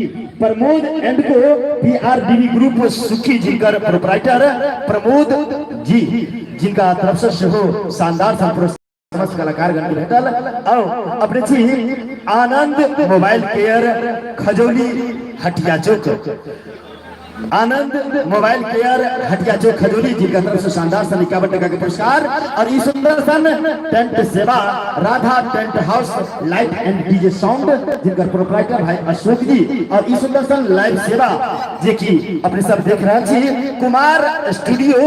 Pramod and co PRDB group Sukhi जिनकर proprietor Pramod ji जिनका तरफ से सेहो शानदार सन पुरस्कार समस्त कलाकार गण के भेटल। और अपने छी आनंद मोबाइल केयर खजौली हटिया चौक, आनंद मोबाइल केयर हटिया चौक खजौली जिनका तरफ से शानदार सन 51 टका के पुरस्कार। और ई सुंदर सन टेंट सेवा Radha tent house light and DJ sound जिनकर प्रोपराइटर भाई अशोक जी। और ई सुंदर सन लाइव सेवा जे कि अपने सब देख रहल छी कुमार स्टूडियो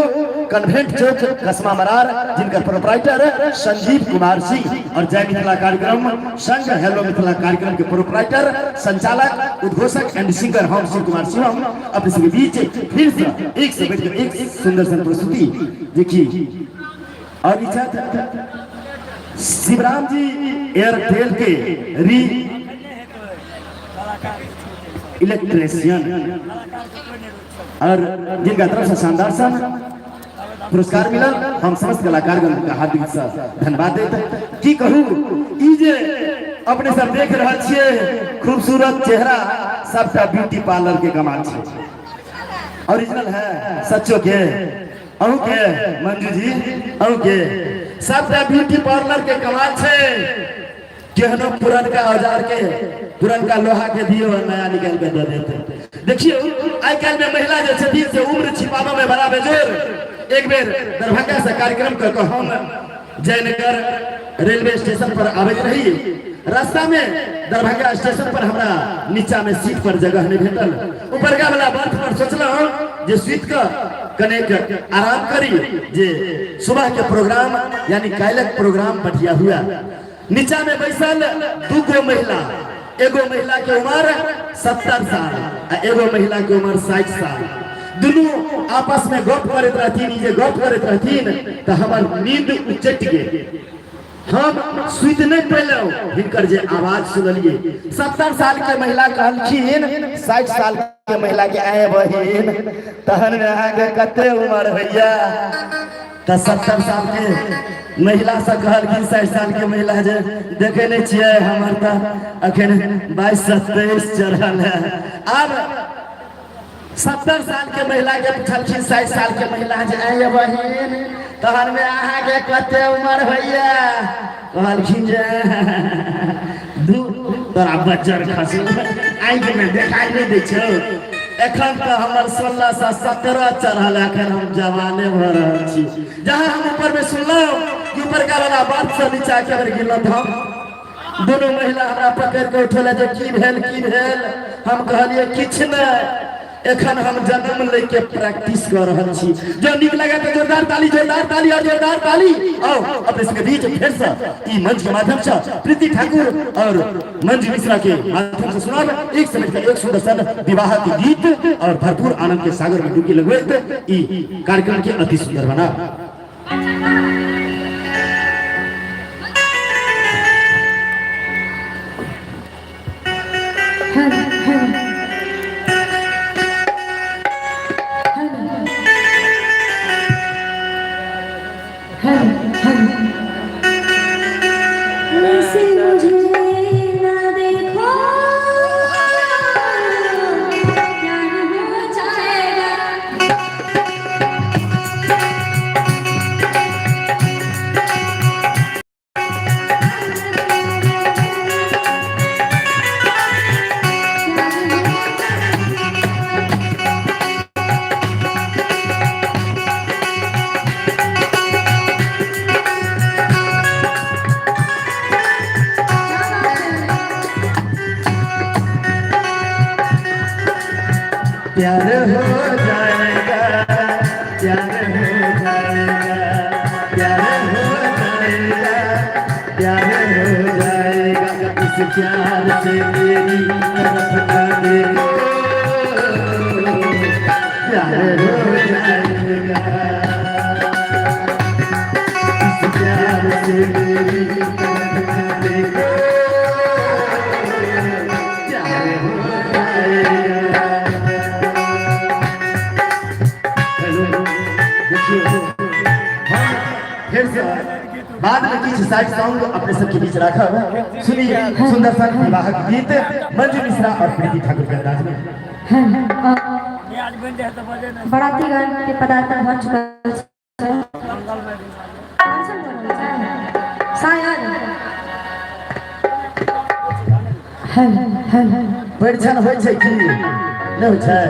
कन्वेंट चौक कसमा मरार जिनकर प्रोपराइटर संजीव कुमार सिंह। और जय मिथिला कार्यक्रम संग हेलो मिथिला कार्यक्रम के प्रोपराइटर संचालक उद्घोषक एंड सिंगर हम शिव कुमार शिवम अपने सबके बीच फिर से एक से बढ़कर एक सुंदर सन प्रस्तुति देखी। और इच्छा शिवराम जी एयरटेल के री इलेक्ट्रीशियन और जिनका तरफ से शानदार सन पुरस्कार मिलल, हम समस्त कलाकारगण का हार्दिक से धन्यवाद देते। की कहू, ई जे अपने सब देख रहल छियै खूबसूरत चेहरा सबटा ब्यूटी पार्लर के कमाल छै, ओरिजिनल है सच्चो के। अहू के मंजू जी, अहू के सबटा ब्यूटी पार्लर के कमाल छै। केहनो पुरनका औजार के पुरनका लोहा के दियो नया निकाल के दे देते। देखियो आइ काल्हि में महिला जे छथिन से उम्र छिपाबऽ में बड़ा बेजोर। एक बेर दरभंगा से कार्यक्रम कर के हम जयनगर रेलवे स्टेशन पर आबैत रही। रास्ता में दरभंगा स्टेशन पर हमरा नीचा में सीट पर जगह नहीं भेटल। ऊपरका वाला बर्थ पर सोचलहुँ जे सुति कऽ कनेक आराम करी जे सुबह के प्रोग्राम यानी काल्हिक प्रोग्राम बढ़िया हुआ। नीचा में बैसल दू गो महिला, एगो महिला के उम्र 70 साल आ एगो महिला के उम्र 60 साल, दुनू आपस में गप करैत रहथिन। ई जे गप करैत रहथिन तऽ हमर नींद उचटि गेल, हम सुति नहीं पेलहुँ। हिनकर जे आवाज सुनलिए, 70 साल के महिला कहलखिन 60 साल के महिला के, आए बहिन, तहन अहाँके कते उम्र होइया? तऽ 70 साल के महिला से कहलखिन 60 साल के महिला जे देखे नहीं छियै हमर तऽ अखन 22 से 23 चढ़ल है। आब 70 साल के महिला के पूछलखिन 60 साल के महिला जे आए बहिन, तहन में अहाँके कते उम्र होइया? कहलखिन जे दू तोरा बज्जर खसू आँखि में देखाइ नहि दै छौ, एखन तऽ हमर 16 से 17 चढ़ल, एखन हम जवाने भऽ रहल छी। जहाँ हम ऊपर में सुनलहुँ कि ऊपर का वाला बात से नीचा के बेर गिरलहुँ तऽ हम दुनू महिला हमरा पकड़ि कऽ उठेला जे की भेल की भेल? हम कहलियै किछु नहि, एखन हम जन्म लै के प्रैक्टिस कर रहल छी। जो नीक लगे तो जोरदार ताली, जोरदार ताली और जोरदार ताली। आओ अपने सबके बीच फिर से ई मंच के माध्यम से प्रीति ठाकुर और मंजू मिश्रा के माध्यम से सुनाब एक से बढ़कर एक सुंदर सन विवाह के गीत और भरपूर आनंद के सागर में डुबकी लगबैत ई कार्यक्रम के अति सुंदर बना। ऐसे मुझे ना देखो प्यार हो जाएगा। प्यार हो जाएगा, प्यार हो जाएगा, प्यार हो जाएगा, प्यार हो जाएगा, इस प्यार से मेरी तरफ ना देखो, प्यार हो जाएगा, इस प्यार से मेरी तरफ ना देखो, प्यार हो जाएगा। हेलो, देखियो हम फेर से बाद में किछु साइड सॉन्ग अपने सबके बीच राखब। सुनी सुंदर सन विवाहक गीत मंजू मिश्रा और प्रीति ठाकुर के अंदाज में। बरातीगण के पदार्पण भऽ चुकल छै। शायद परिछन होइ छै की नहि होइ छै?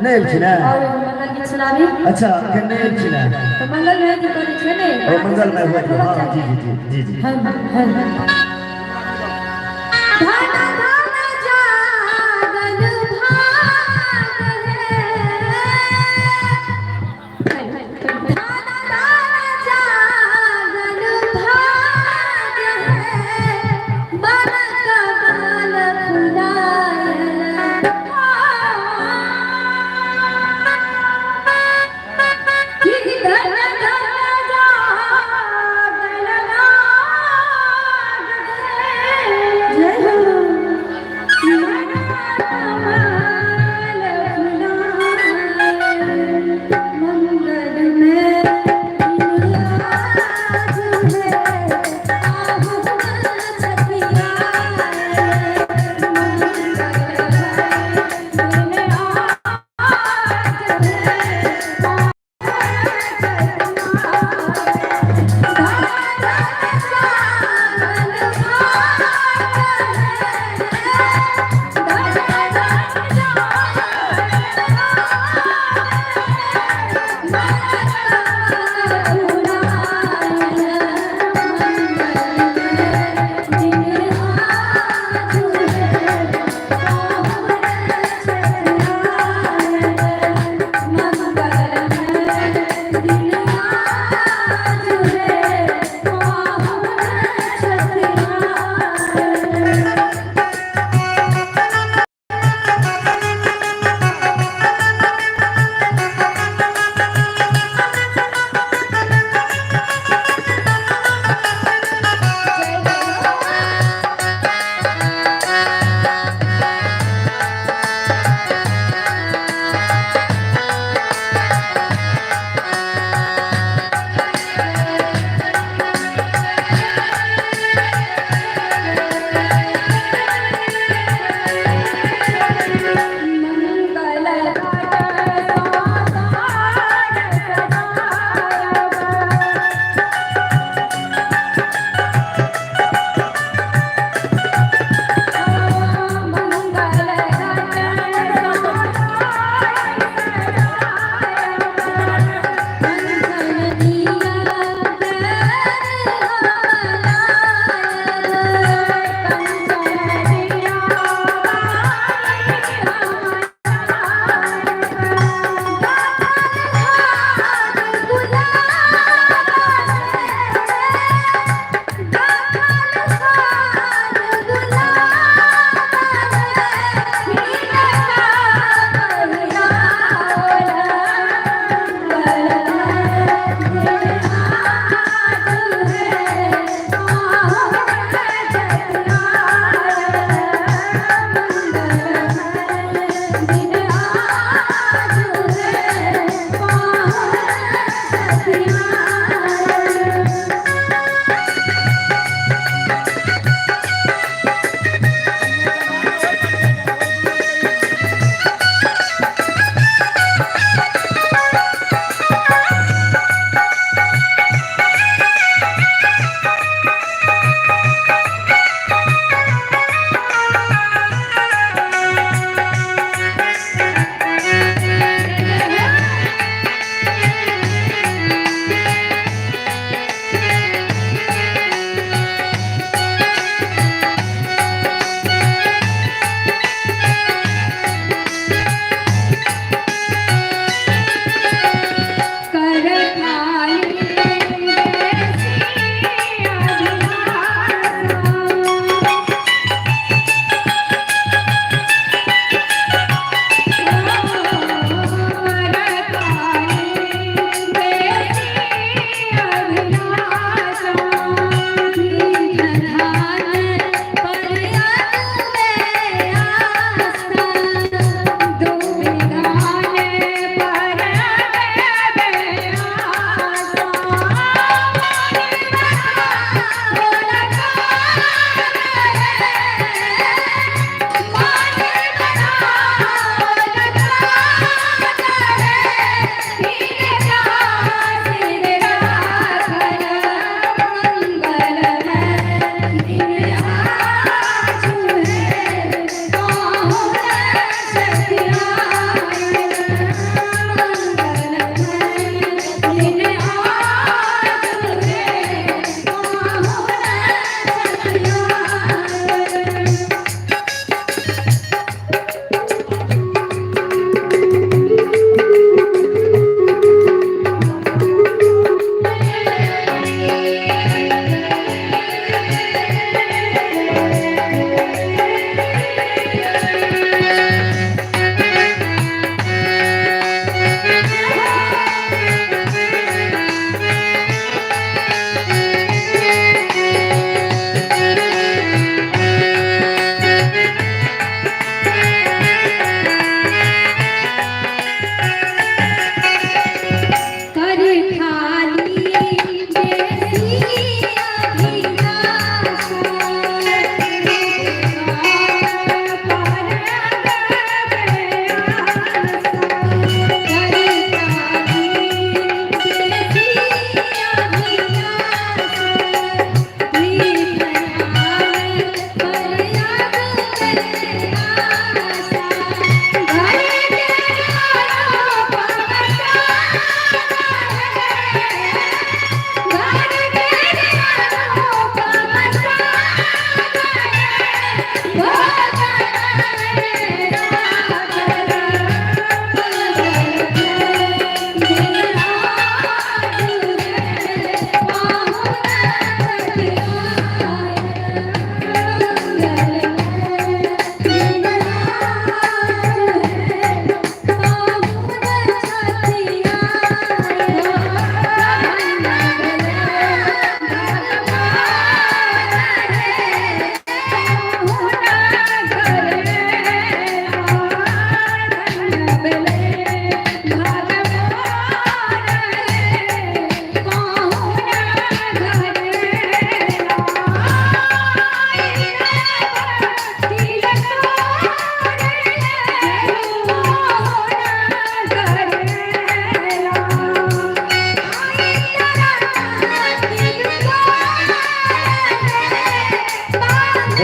नहि एलखिन हेँ? और एगो मंगल गीत सुनाबी। अच्छा, एखन नहि एलखिन हेँ। तऽ मंगल में की करै छै ने? ओ मंगलमय हुए, हाँ, जी जी जी जी जी। धन धन जागन भाग है, धन धन जागन भाग है, मन कमल फुलायल। कि धन धन जागन भाग है।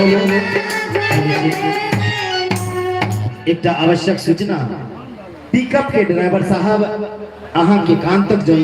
हेलो एकटा आवश्यक सूचना, पिकअप के ड्राइवर साहब अहाँ के कान तक जो